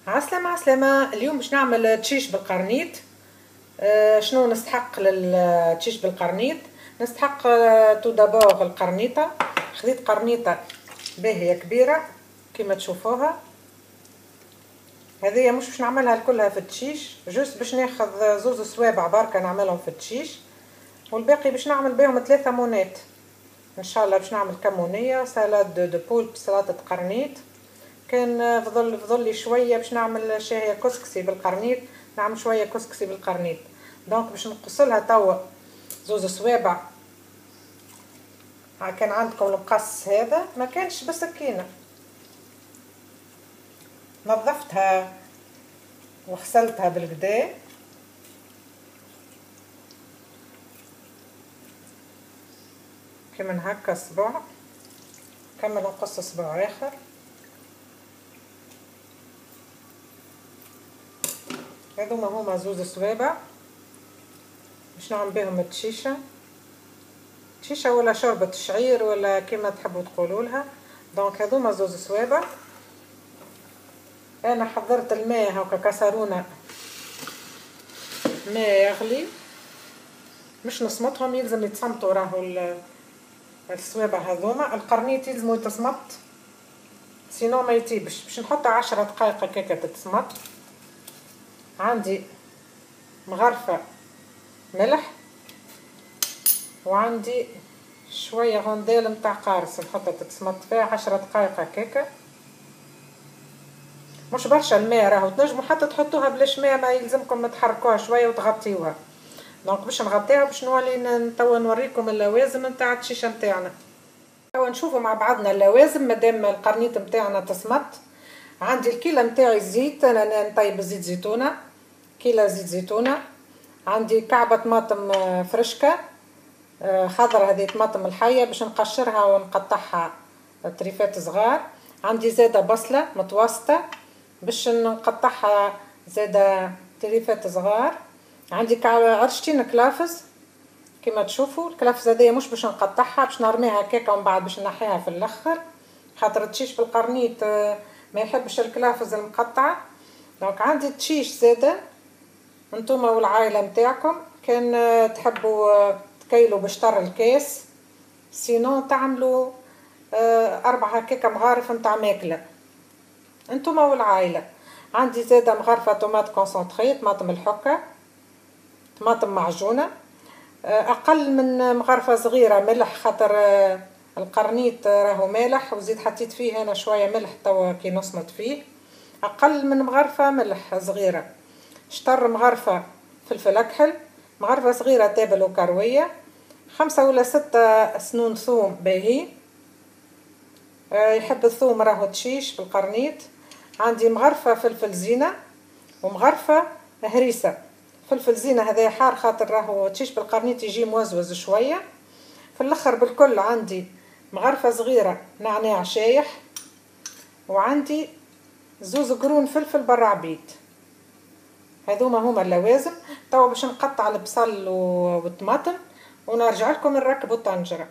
عسلامة عسلامة. اليوم باش نعمل تشيش بالقرنيط. شنو نستحق للتشيش بالقرنيط؟ نستحق tout d'abord القرنيطة. خذيت قرنيطة باهية كبيرة كما تشوفوها، هذه مش باش نعملها كلها في التشيش، juste باش ناخذ زوز صوابع بركة نعملهم في التشيش، والباقي باش نعمل بهم 3 مونات ان شاء الله. باش نعمل كمونيه، salade de poulpe، سلطة قرنيط. كان فضل لي شوية باش نعمل شاهيه كسكسي بالقرنيط، نعمل شوية كسكسي بالقرنيط. donc باش نقص لها توا زوز صوابع. كان عندكم المقص هذا، ما كانش بسكينة. نظفتها وغسلتها بالقدا. كيما هكا صبع، كمل نقص صبع اخر. هذوما هما زوز صوابع باش نعمل بهم التشيشه، تشيشه ولا شوربة شعير ولا كيما تحبوا تقولوا لها. donc هذوما زوز صوابع. انا حضرت الماء هاكا كسرونه، ماء يغلي، مش نصمتهم، يلزم يتصمتوا راهو الصوابع هذوما. القرنيط يلزمو يتصمت، sinon ما يطيبش. باش نحطها 10 دقائق هكاكا تتصمت. عندي مغرفه ملح، وعندي شوية rondelles نتاع قارص نحطها تتصمت فيها 10 دقائق هكاكا. مش برشا الماء راهو، تنجموا حتى تحطوها بلاش ماء، ما يلزمكم تحركوها شوية وتغطيوها. donc باش نغطيها باش نولي توا نوريكم اللوازم نتاع التشيشه نتاعنا. توا نشوفوا مع بعضنا اللوازم مادام القرنيط نتاعنا تصمت. عندي الكيله نتاعي الزيت، انا نطيب زيت زيتونه، كيله زيت زيتونه. عندي كعبه طماطم فرشكه خضر، هذه طماطم الحية باش نقشرها ونقطعها طريفات صغار. عندي زاده بصله متوسطه باش نقطعها زاده طريفات صغار. عندي عرشتين كلافز كما تشوفوا. الكلافز هذيا مش باش نقطعها، باش نرميها هكاكا ومن بعد باش نحيها في الاخر، خاطر التشيش بالقرنيط ما يحبش الكلافز المقطعة. donc عندي تشيش زاده، انتوما والعائلة نتاعكم كان تحبوا تكيلوا بشطر الكاس، sinon تعملوا 4 هكاكا مغارف نتاع ماكله انتوما والعائلة. عندي زاده مغرفه tomate concentrée، طماطم الحكة، طماطم معجونه، اقل من مغرفه صغيرة ملح، خاطر القرنيط راهو مالح، وزيد حطيت فيه انا شوية ملح توا كي نصمت فيه. اقل من مغرفه ملح صغيرة، شطر مغرفه فلفل اكحل، مغرفه صغيرة تابل وكرويه، 5 ولا 6 سنون ثوم باهي، يحب الثوم راهو تشيش بالقرنيط. عندي مغرفه فلفل زينة ومغرفه هريسه. فلفل زينة هذا حار خاطر راهو تشيش بالقرنيط يجي موزوز شوية. في الاخر بالكل عندي مغرفه صغيرة نعناع شايح، وعندي 2 قرون فلفل برعبيد. هذوما هما اللوازم. توا باش نقطع البصل والطماطم ونرجع لكم نركبوا الطنجره.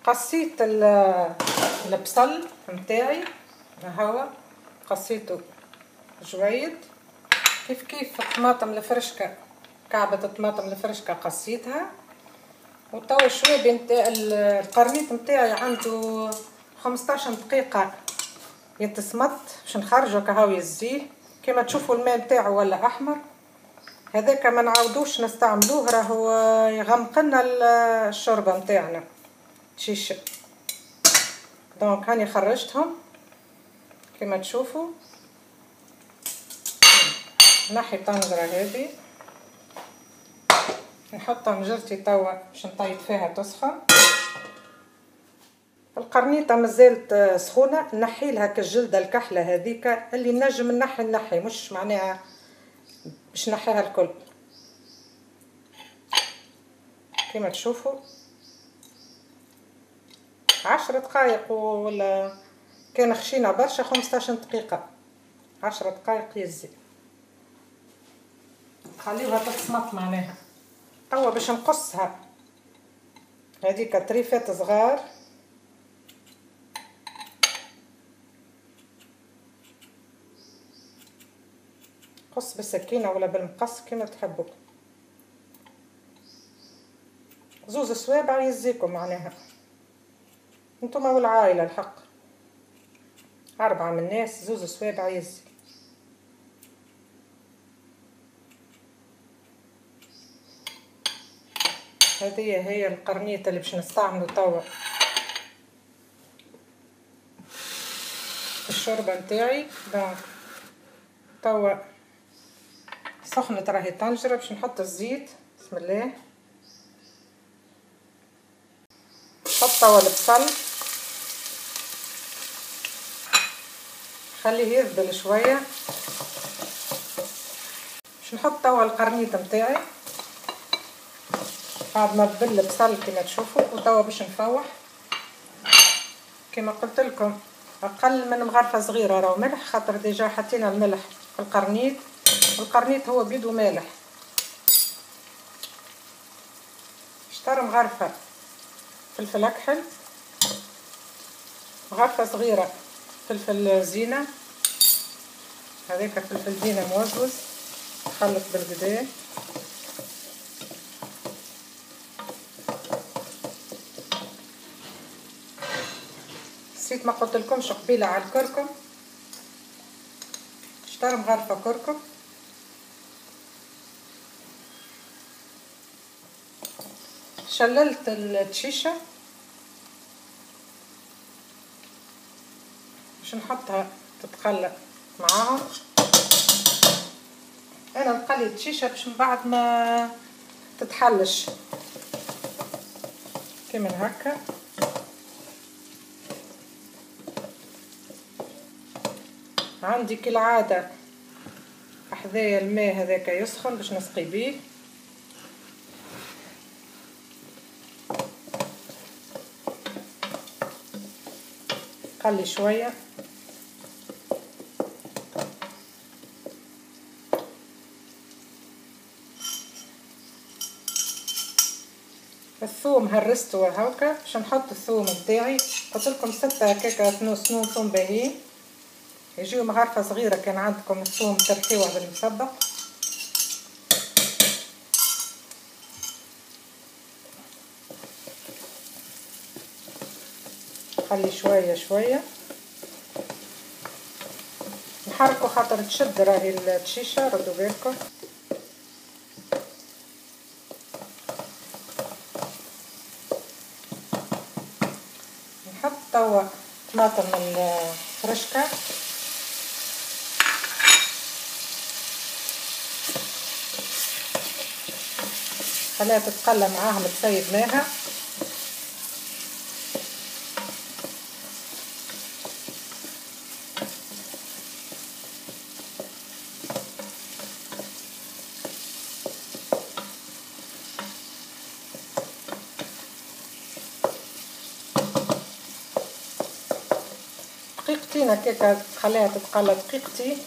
قصيت البصل نتاعي هو، قصيته جويد. كيف كيف الطماطم الفرشكه، كعبه الطماطم الفرشكه قصيتها. وتوا الشوابي نتاع القرنيط نتاعي عنده 15 دقيقة يتصمت باش نخرجو كهو يزيه. كما تشوفوا الماء نتاعو ولا احمر، هذاك ما نعاودوش نستعملوه، راهو يغمق لنا الشوربة نتاعنا تشيش. donc هاني خرجتهم كما تشوفوا. نحي الطنجره هذه، نحط طنجرتي توا باش نطيب فيها تسخن. القرنيطه مازالت سخونة، نحي لها كالجلده الكحله هذيك اللي نجم نحي، مش معناها باش نحيها الكل. كما تشوفوا 10 دقائق ولا كان خشينا برشا 15 دقيقة، 10 دقائق يزي. خليوها تتصمت معناها. توا باش نقصها هذيك طريفات صغار. قص بالسكينة ولا بالمقص كما تحبوا. زوز صوابع يزيكم معناها نتوما والعائلة، الحق 4 من الناس زوز صوابع يزي. هذه هي القرنيطه اللي باش نستعملو توا الشوربة نتاعي. donc توا سخنت راهي طنجره، باش نحط الزيت. بسم الله. نحط توا البصل، خليه يذبل شوية. باش نحط توا القرنيط نتاعي بعد ما ذبل البصل كما تشوفوا. وتوا باش نفوح كما قلت لكم اقل من مغرفه صغيرة راهو ملح، خاطر déjà حطينا الملح في القرنيط، القرنيط هو بيدو مالح. شطر مغرفه فلفل اكحل، مغرفه صغيرة فلفل زينة، هذاك فلفل زينة موزوز خلط بالقدا. نسيت ما قلت لكمش قبيلة على الكركم، شطر مغرفه كركم. شللت التشيشه باش نحطها تتقلى معاهم. انا نقلي التشيشه باش من بعد ما تتحلش كيما هكا. عندي كالعادة حذايا الماء هذاك يسخن باش نسقي بيه. قلي شوية. الثوم هرسته هاكا باش نحط الثوم نتاعي. قلت لكم 6 هكاكا سنون ثوم باهيين، يجيو مغرفه صغيرة كان عندكم الثوم ترحيوه بالمسبق. خلي شوية شوية نحركو خاطر تشد راهي التشيشه، ردوا بالكم. نحط توا طماطم الفرشكه، خليها تتقلى معاهم تسيب ماها. دقيقتين هكاكا خليها تتقلى دقيقتين.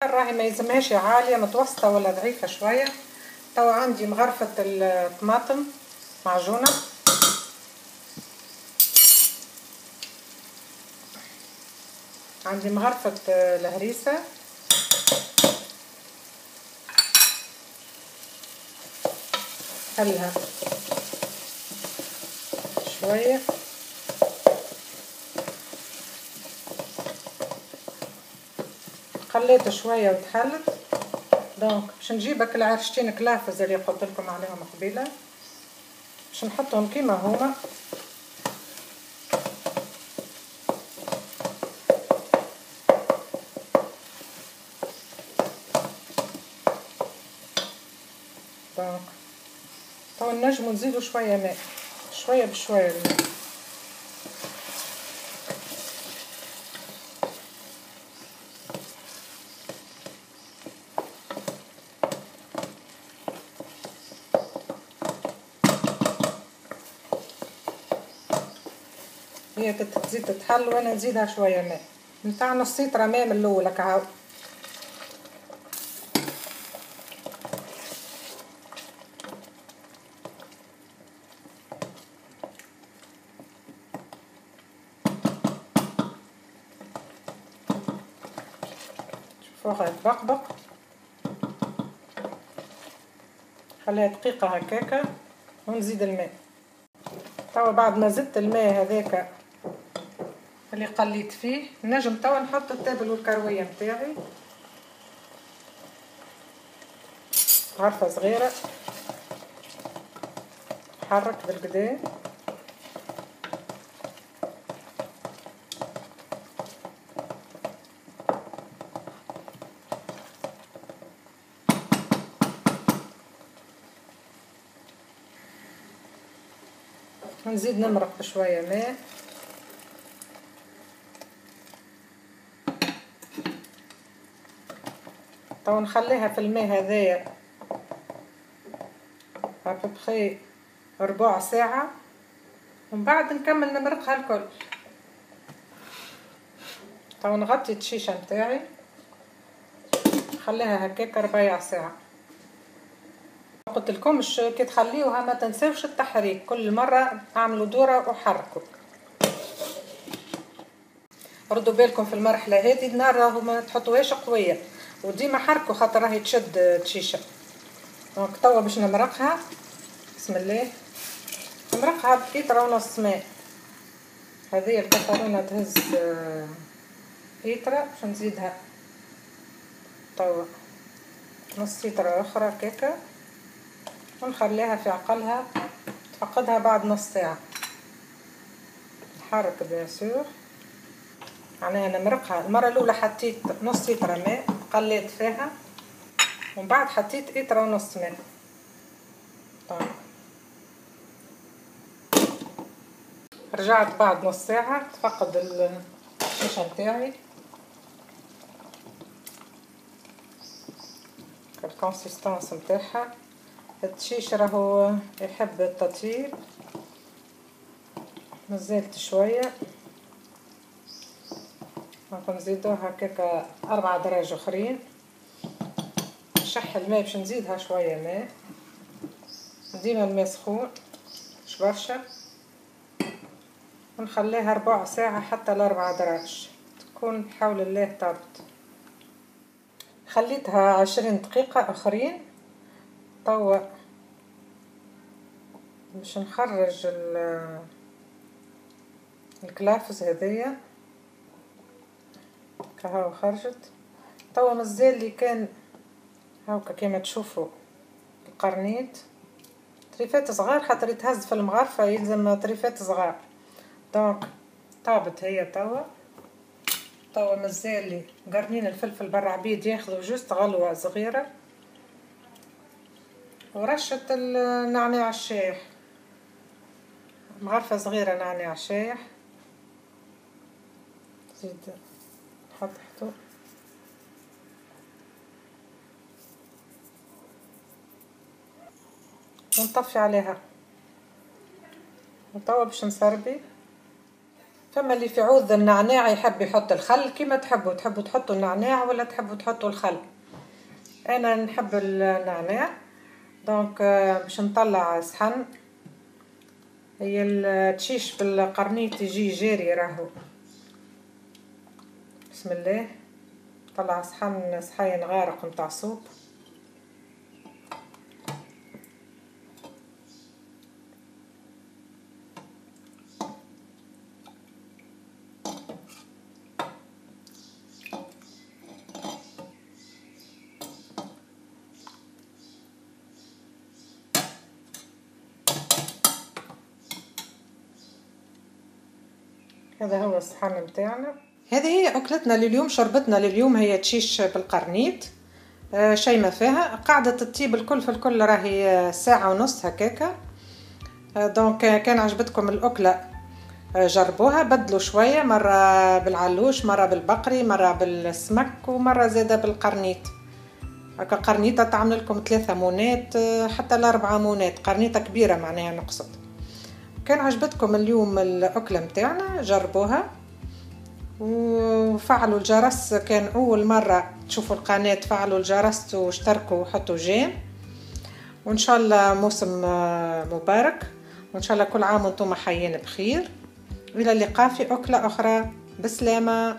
راهي ما يلزمهاش عالية، متوسطه ولا ضعيفة شوية. توا عندي مغرفه الطماطم معجونه، عندي مغرفه الهريسه، خليها شوية. خليته شوية وتحلت. donc باش نجيبك العرشتين كلافز اللي قلت لكم عليهم قبيلة باش نحطهم كيما هما. donc تو نجمو نزيدو شوية ماء، شوية بشوية الماء. هي تزيد تتحل وانا نزيدها شوية ماء نتاع نص لتر ماء من الاول هكا. فوقها تبقبق، خليها دقيقة هكاكا ونزيد الماء. توا بعد ما زدت الماء هذاك اللي قليت فيه نجم توا نحط التابل والكروية متاعي، غرفة صغيرة، حرك بالقدا. نزيد نمرق بشوية ماء. تو نخليها في الماء هذايا à peu près ربع ساعة، ومن بعد نكمل نمرقها الكل. تو نغطي التشيشة متاعي، نخليها هكاك ربع ساعة. قلت لكمش كي تخليوها ما تنساوش التحريك، كل مرة اعملوا دورة وحركوا. ردوا بالكم في المرحلة هذه النار راهو ما تحطوهاش قوية، وديما حركوا خاطر راهي تشد تشيشة. donc توا باش نمرقها، بسم الله، نمرقها بإطرة ونص ماء. هذه الكسرونة تهز إطرة، باش نزيدها توا نص إطرة أخرى كيكا، ونخليها في عقلها تفقدها بعد نص ساعة. نحرك bien sûr، معناها نمرقها. المرة الأولى حطيت نص إطرة ماء قليت فيها، ومن بعد حطيت إطرة ونص ماء. طيب رجعت بعد نص ساعة تفقد الشيشة نتاعي، ال consistance نتاعها. التشيش راهو يحب التطيب، مازالت شوية، نزيدوها هكاكا 4 دراج اخرين. نشح الماء باش نزيدها شوية ماء، ديما الماء سخون مش برشا، ونخليها ربع ساعة حتى ل4 دراج تكون بحول الله طابت. خليتها 20 دقيقة اخرين. توا باش نخرج الكلافز هذيا، كهو خرجت. توا مازال لي كان هاكا كيما تشوفوا القرنيط طريفات صغار، خاطر يتهز في المغرفه يلزم طريفات صغار. donc طابت هي توا. توا مازال لي قرنين الفلفل برا عبيد ياخذوا juste غلوه صغيرة، ورشة النعناع الشايح، مغرفة صغيرة نعناع شايح، زيد نحط تحته. ونطفي عليها. وتوا باش نسربي. فما اللي في عوض النعناع يحب يحط الخل، كيما تحبوا، تحبوا تحطوا النعناع ولا تحبوا تحطوا الخل. انا نحب النعناع. donc باش نطلع صحن. هي التشيش بالقرنيط يجي جاري راهو. بسم الله، طلع صحن صحين غارق نتاع soupe. هذا هو الصحن متاعنا. هذه هي اكلتنا لليوم، شربتنا لليوم هي تشيش بالقرنيط. شيء ما فيها، قاعدة تطيب الكل في الكل راهي ساعة ونص هكاكا. donc كان عجبتكم الاكلة جربوها، بدلوا شوية، مرة بالعلوش، مرة بالبقري، مرة بالسمك، ومرة زاده بالقرنيط. هكا قرنيطه تعمل لكم 3 مونات حتى ل4 مونات، قرنيطه كبيرة معناها نقصد. كان عجبتكم اليوم الأكلة متاعنا جربوها وفعلوا الجرس. كان أول مرة تشوفوا القناة فعلوا الجرس واشتركوا وحطوا j'aime. وإن شاء الله موسم مبارك، وإن شاء الله كل عام وانتم حيين بخير. إلى اللقاء في أكلة أخرى، بسلامة.